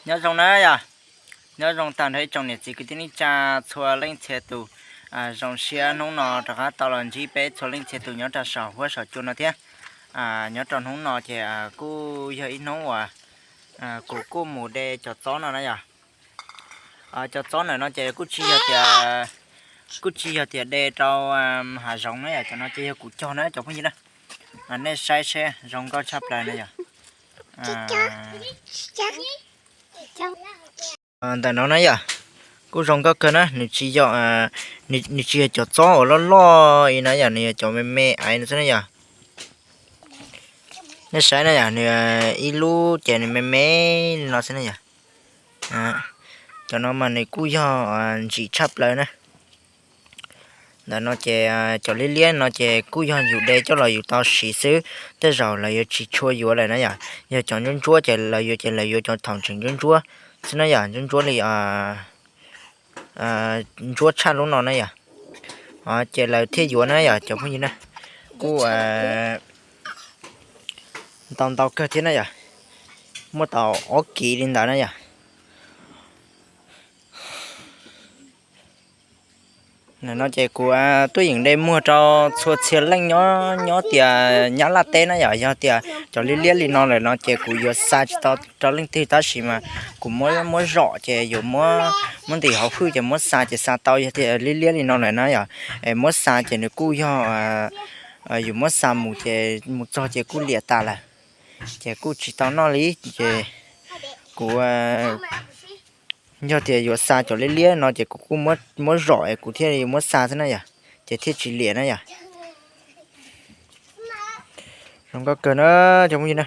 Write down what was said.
Nyob zoo na yom, nyob zoo tag nrho ib tsoom niam txiv kwv tij neej tsa txhua leej txhia tus. Zoo siab hnub no rov qab tau los ntsib peb txhua leej txhia tus nyob rau saum huab saum cua no thiab. Nyob rau hnub no ces kuj yog ib hnub uas kuv kuj mus de cov txob no na yom. Cov txob ntawm no ces kuj tsis yog tias, kuj tsis yog tias de rau hav zoov na yom, cov no ces yog kuv cog na cov phooj ywg na. Nej saib seb zoo nkauj tshaj plaws na yom. Ntawm no na yom, kuj zoo nkauj kawg na, nws tsis yog, nws tsis yog cov txob uas loj loj li na yom, nws yog cov me me aiv no xwb na yom. Nej saib na yom, nws ib lub ces nws me me li no xwb na yom. Cov no mas nws kuj yog ntsim tshaj plaws na. Ntawm no ces cov liab liab no ces kuj yog yus de coj los yus tau siv xwb, tej zaum lawv yuav tsis tshua yuav lawm na yom. Yog cov ntsuab ntsuab ces lawv yuav, ces lawv yuav cov thaum tseem ntsuab ntsuab xwb na yom, ntsuab ntsuab li ntsuab tshaj lub no na yom. Ces lawv thiaj yuav na yom cov phooj ywg na. Kuj ntau ntau kawg thiab na yom, muaj tau ob kiv li ntawd na yom. Ntawm no ces kuv tuaj yeem de muag rau txhua txhia leej nyob, nyob tias Nyab Laj teb na yom. Yog tias cov liab liab li no lawm no ces kuv yuav xa tsis tau rau leej twg, tab sis mas kuv muab, muab zom ces yuav muab, muab ntim hauv hwj ces muab xa ces xa tau. Yog tias liab liab li no lawm na yom, es muab xa ces nws kuj yog, yus muab xa mus ces mus txog ces kuj liam tas lawm, ces kuj tsis tau noj li. Ces kuv, yog tias yuav xa cov liab liab no ces kuv kuj muab zom es kuv thiaj yuav muab xa xwb na yom, ces thiaj tsis liam na yom. Zoo nkauj kawg na cov phooj ywg na.